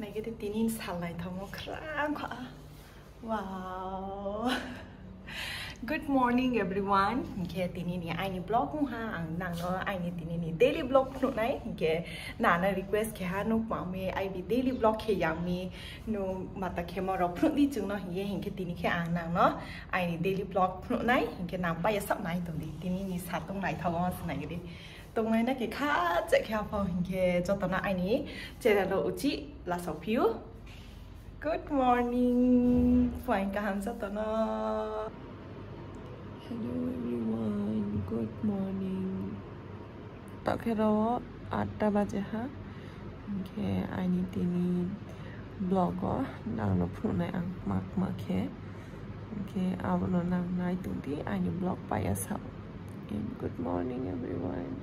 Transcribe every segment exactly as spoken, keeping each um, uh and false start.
Naikhe tei tini sal naithokma khwrang kha. Wow. Good morning everyone. Hinkhe tini ni aini vlog wngha ang nangno aini tini ni daily vlog phunuknai. Hinkhe nana request khe ha nuk mami aibi daily vlog khe yangmi nu mata khemo rok phunukdi chwngno hinkhe hinkhe tini khe ang nangno aini daily vlog phunuknai. Hinkhe nang paiya sab nai tongdi tini ni satung naithokma se naigidi. Tongnai na khe kha che khe aphang hinkhe jotono aini channel o uchi lasok phiu. Good morning. Phuaing kaham jotono. Hello everyone. Good morning. Takhero atta baje ha. Hinkhe aini tini vlog o nangno phunuknai ang mak mak khe. Hinkhe abono nang nai tongdi aini vlog paiya sao. And good morning everyone.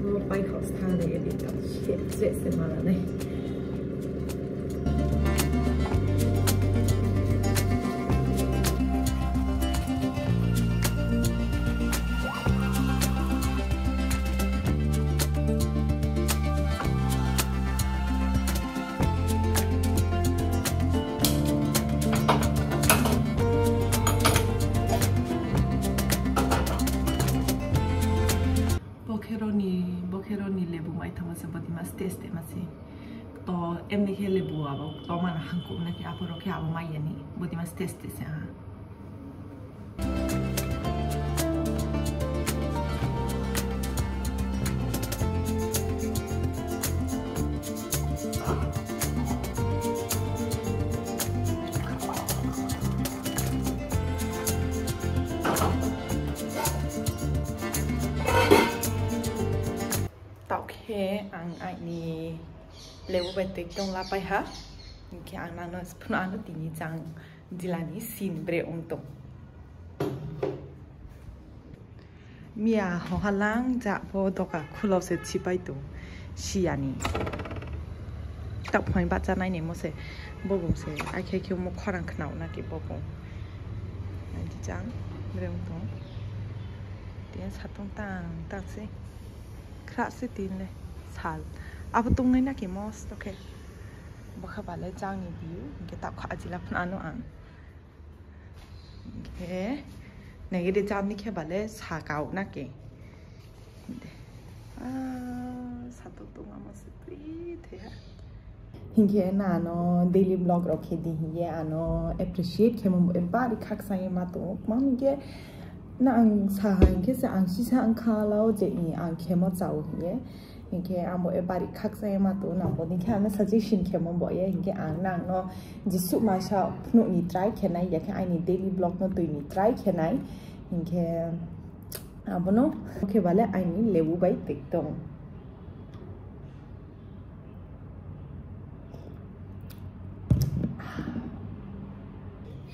Bo paithak sa de edit ta se se se mala nai. Bokheroni, bokheroni lebu mai thangma se bodi mas taste ma se. To emni khe lebu abo to mana hangkuk na khe aphuru khe abo mai yani bodi mas taste se ha. Tokhe ang aini lebu bai twi tong la pai ha. Hinkhe ang nangno phunukno tini chang jilani sin bre wng tong. Miya hoha lang ja bo doka khulo se chipai tong siyani. Tak phai bacha nai ni mo se bobong se ai khe khe mo khorang khnao na ki bobong. Ai di chang bre wng tong. Tin satung tang tang se. Khra se tin le sal. Abo tongnai na ki mos tokhe. Bokhe bale changni view, hinkhe tak kha ajila phano ang. Hinkhe nagede chapni khe bale sakao na ke. Ah, satok tongma se twi thaya. Hinkhe na ano daily vlog rok khe di hinkhe ano appreciate khe mo bari khaksa ye ma tongo. Mami khe na ang saha hinkhe se ang sisa ang kha lao je ni ang khe mo chao hinkhe. Hinkhe ang bo e bari khaksa ye ma tongo, nang bo hinkhe ano suggestion khe mo bo ye, hinkhe ang nang no jesuk masa phunuk ni try khe nai, ya khe aini daily vlog no twi ni try khe nai, hinkhe abono khe bale aini lebu bai twi tong.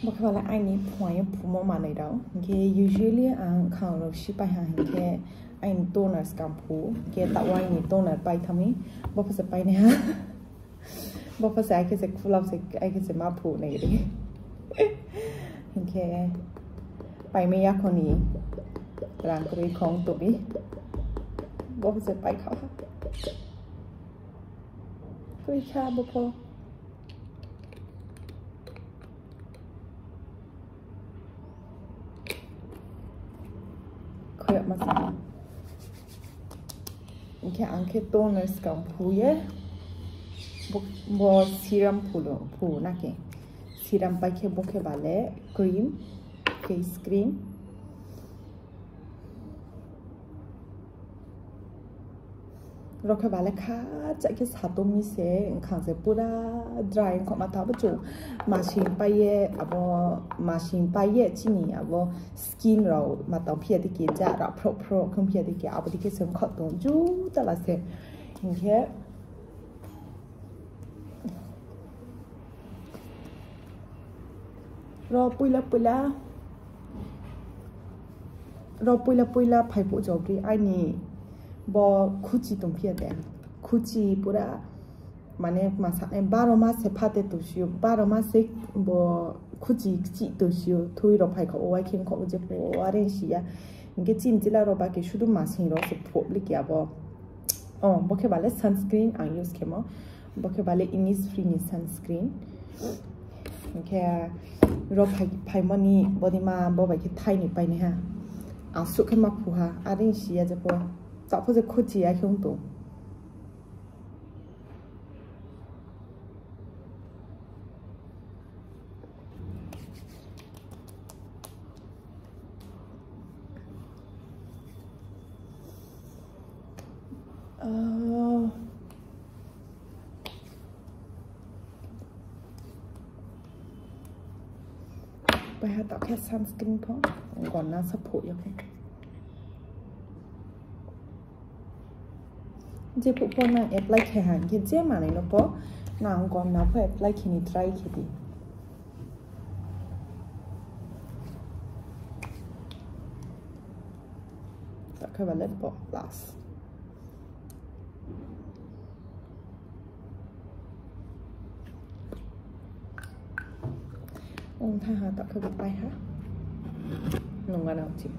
Bo khe bale aini phuayo phumo manwi rok, hinkhe usually ang khang rok si pai ha hinkhe. Aini toner swkang phu, hinkhe tabuk aini toner paithangwi, bophasa painaiha. Bophasa ai khe se khulao se, ai khe se ma phu nai ri. Hinkhe paimai yakhoni rang kwrwi khong tobi. Bophasa paikha. Kwrwi kha bopho. Khoyakma sa. Hinkhe ang khe toner swkang phuye. Bo, bo serum phulo, phu na khe. Serum pai khe bo khe bale cream, face cream. Rokhe bale kha chai khe satung ni se wngkha je pura dry wngkha ma tabo chung masing pai ye abo masing pai ye chini abo skin rok ma tong phiya dikhe ja rok phrok phrok wng phiya dikhe abo dikhe se wngkha tong ju tala se hinkhe. Ro puila puila, ro puila puila phai pujo bri aini Bo khuchi tongphiya de. Khuchi pura, mane, masa, eh, baro mas se phate tosio, baro mas se bo khuchi kichi tosio, thui rok phai kho, o wai khe kho, je po, are siya. Hingke chin chila rok ba ke sudu masing rok se phobli kya bo. Oh, bo khe bale sunscreen ang use khemo. Bo khe bale Innisfree ni sunscreen. Hingke rok phai, phaimani bodima bo bai khe thaini paini ha. Asuk khe ma phu ha, are siya je po. Tapho je khuchi ya khe ung to. Ah. Pai ha tak khe sunscreen pho gonna sa pho ya khe. Je phu pho nang apply khe ha, khe je manwi no pho nang gonna pho apply khe ni try khe di. Tak khe bale bo last. Ong tha ha, tak khe bo pai ha. Nung gana uchi.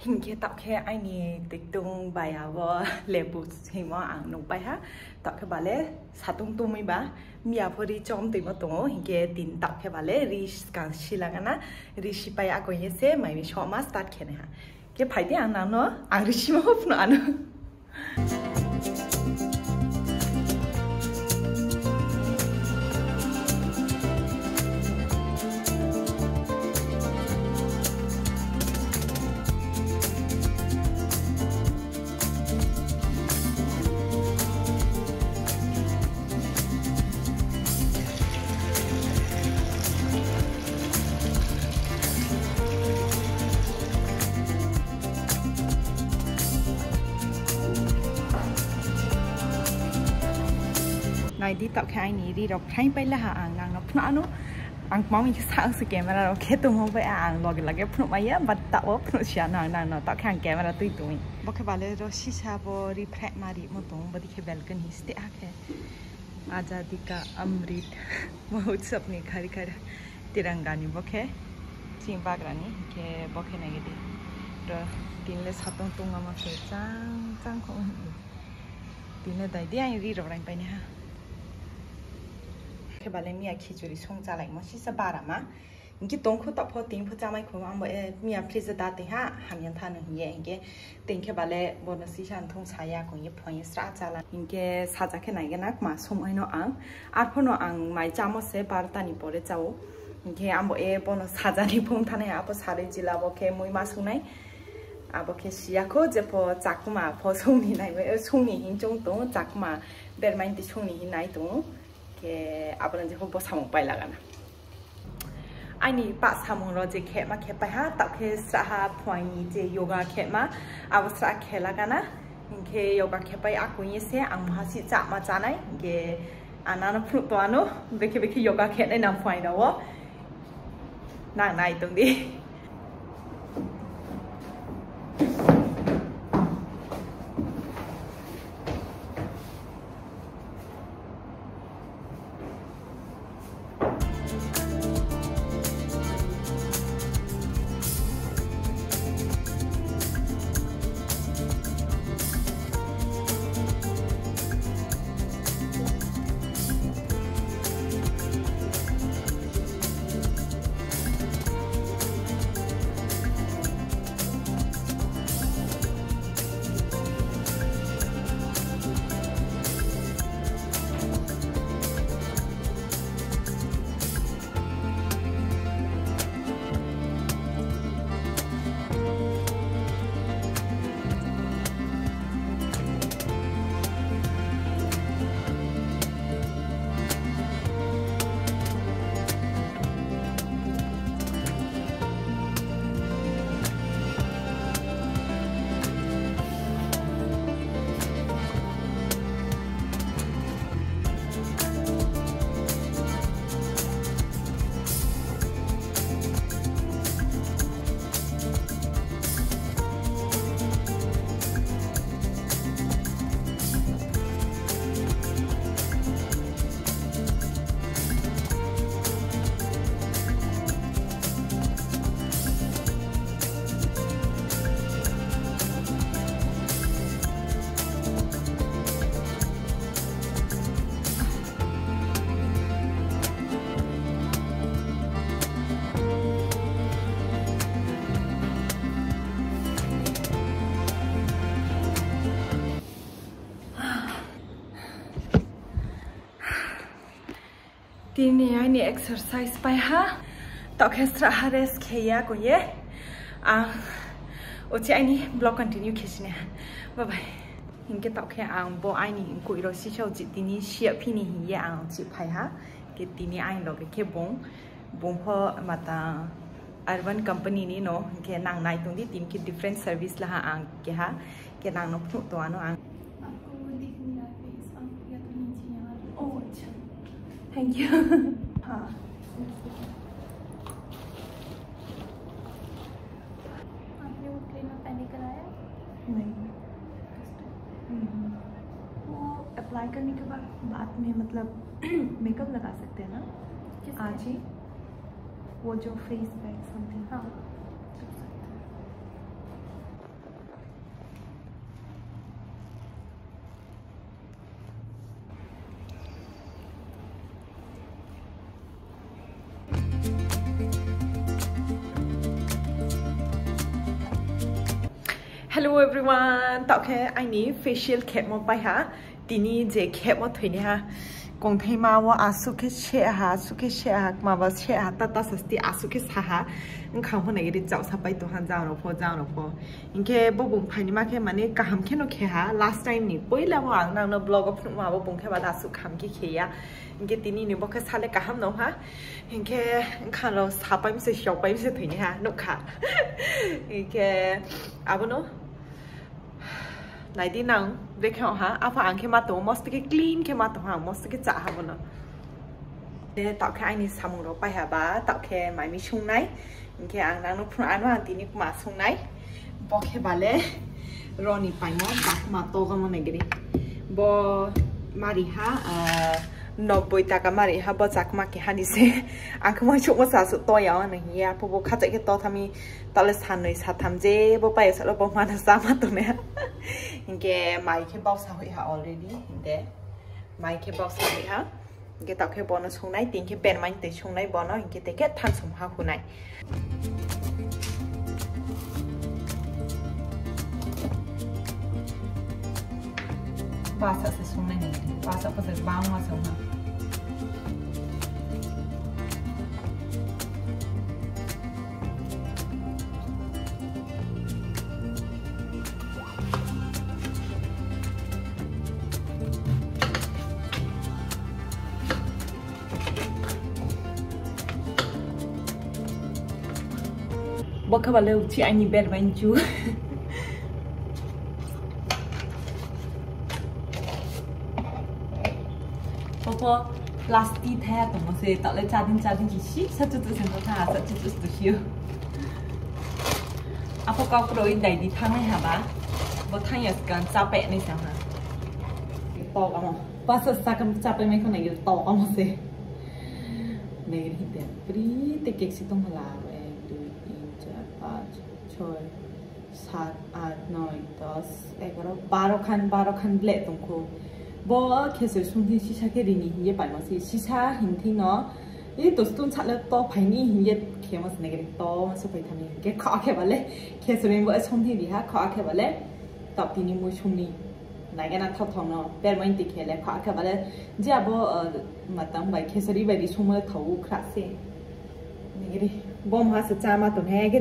Hinkhe tak khe aini tiktung bai abo lebu simo ang nung pai ha. Tak khe bale satung tumui ba miya pho ri chom twi ma tongo, hinkhe tin tak khe bale ri skang sila gana, ri sipai ako ye se mai mi soma start khe nai ha. Khe phai di ang nang no, ang ri sima hop no ano. Nai di, tak khe aini ri rok phrai pai laha, ang nang no phano ano. Ang mami khe sa se camera rok khe tongmo bai ang loge loge phano maya, but ta o phano sia no ang nang no, tak khe ang camera twi twi. Bo khe bale ro sisa bo ri phrai ma ri mo tong, bo di khe balcony ste ha khe. Azadi ka Amrit Mahotsav ni khari khari tiranga ni bo khe chini bagra ni khe bo khe nai di. Ro tin le satong tong ma se chang chang kho. Tin le dai di ang ri rok rain pai ni ha. Khe bale miya khichuri song chalai mo sisa bara ma. Hingke tongkho tokpho tengpho chamai kho, ambo e miya fridge da tei ha, hamya thano hingye, hingke tengkhe bale bono sisa thung saya kong ye phone ye sra chala. Hingke saja khe nai gana kma somoi no ang, arpho no ang mai chamo se barta ni pore chao. Hingke ambo e bono saja ni phone thane apo sare jila bo khe mui ma sungnai. Abo khe siya kho jepho chakma pho songni nai, songni hin chong tong, chakma bermain ti songni hin nai tong. Khe abono jepho bo samung pai lagana. Aini pa samung ro je khema khe pai ha, tak khe sraha phuaini je yoga khema, abo sra khela gana. Hinkhe yoga khe pai akung ye se ang moha si chama chanai, hinkhe anano phunuk to ano, bekhe bekhe yoga khe nai nang phuai rao. Nang nai tong di. Tini aini exercise pai ha, tokhe sra ha rest khe ya ko ye. Ang uchi aini vlog continue khe sini ha. Bye bye. Hinkhe tokhe ang bo aini koi ro sisa uchi tini siya phini hiye ang uchi phai ha. Ke tini aini loge khe bung, bung pho mata Urban company ni no, hinkhe nang nai tong di, tini khe different service laha ang keha, ke nang no phunuk tong ano ang. आपको वो दिख नहीं रहा है फेस, आप या तो नीचे यहाँ पे। ओह, अच्छा। Thank you। हाँ। आपने वो क्लीनर पहले कराया? नहीं। हम्म। वो अप्लाई करने के बाद, बाद में, मतलब, मेकअप लगा सकते हैं ना? किस आज पे? ही। वो जो फेस पैक समथिंग। हाँ, लगा सकते हैं। Hello everyone, tokhe aini facial khemo pai ha, tini je khemo thwini ha, kongthaima o aswk khe se ha, aswk khe se ha, maba se ha, ta ta sasti aswk khe sa ha, wngkha hwnwi ri chao sa pai tong ha, jang rok pho, jang rok pho. Hinkhe bo bung phaini ma khe mane kaham kheno khe ha, last time ni poila bo ang nangno vlog o phunukma bo bung khe ba da aswk kaham khe khe ya. Hinkhe tini ni bo khe sale kaham no ha. Hinkhe wngkha no sapai mse, siokpai mse thwini ha, nukha. Hinkhe abono naidi nang, brekhe ha, apha ang khe ma tongo, mosto khe clean khe ma tongo, ang mosto khe cha ha bono. Tei tokhe aini samung rok pai ha ba, tokhe mai mi sungnai. Hinkhe ang nangno phun ano ang tini ma sungnai. Bo khe bale roni paimo chakma togamo naigri. Bo mari ha, ah, nobboi taka mari ha, bo chakma keha ni se. Ang khe uansukma cha su toya o nang hiya, apho bo khacha khe to thami tole sanwi satham je bo pai salo bo mana sama tone. Hinkhe mai khe bausa hoi ha already, hinkhe mai khe bausa hoi ha. Hinkhe tokhe bono sungnai, tini khe bermani twi sungnai bono, hinkhe tei khe thansum ha hunai. Basa se sungnai ni, basa pasa bangma sungha. Bo khe bale uchi aini bel bai chu. Popo plastic thaya tongmo se, tole chadin chadin ki si, sa chutu se tha, sa chutu se tu hiyo. Apo kok roi dai di thangnai haba, bo thangya skan chape nai sa ha. Tok amo. Pasa sakam chape mai khona yo tok amo se. Negri hinte. Pri te kek si tong hala. Ek, dui, tin, char, panch, choi, sat, at, noi, dos, egaro, baro khan, baro khan ble tongkho. Bo khesoi sungthi sisa khe rini hinye paimo se. Sisa hinthi no. Ei to stun sale to phaini hinye khemo se negri to ma se phai thani. Ke kha khe bale. Khesoi bo sungthi riha kha khe bale. Tap tini mui sungni. Naigena thok thok no, permanent khele kha kha bale, je abo, uh, matang bai khesari bai ri sumole thau khra se. Nigiri, bom ha se chama to ne, ke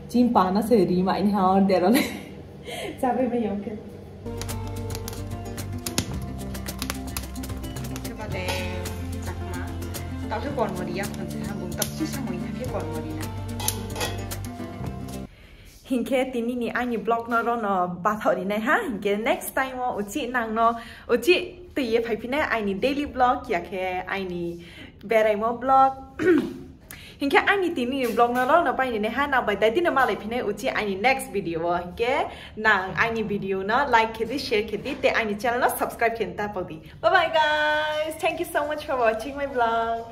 chim pa na se ri mai ni ha or dero le. Chabe bai yong ke. Ke bale, chakma. Tau se kon mori ya, kon se ha bung tak si samoi na ke kon mori na. Hinkhe tini ni aini vlog no rono bathok rinai ha, hinkhe next time o uchi nang no uchi twi ye phai phinai aini daily vlog, ya khe aini beraimo vlog. Hinkhe aini tini ni vlog no rono pai rinai ha, nang bai dai dino malai phinai uchi aini next video o. Hinkhe nang aini video no like khe di, share khe di, tei aini channel no subscribe khe ta pok di. Bye bye guys, thank you so much for watching my vlog.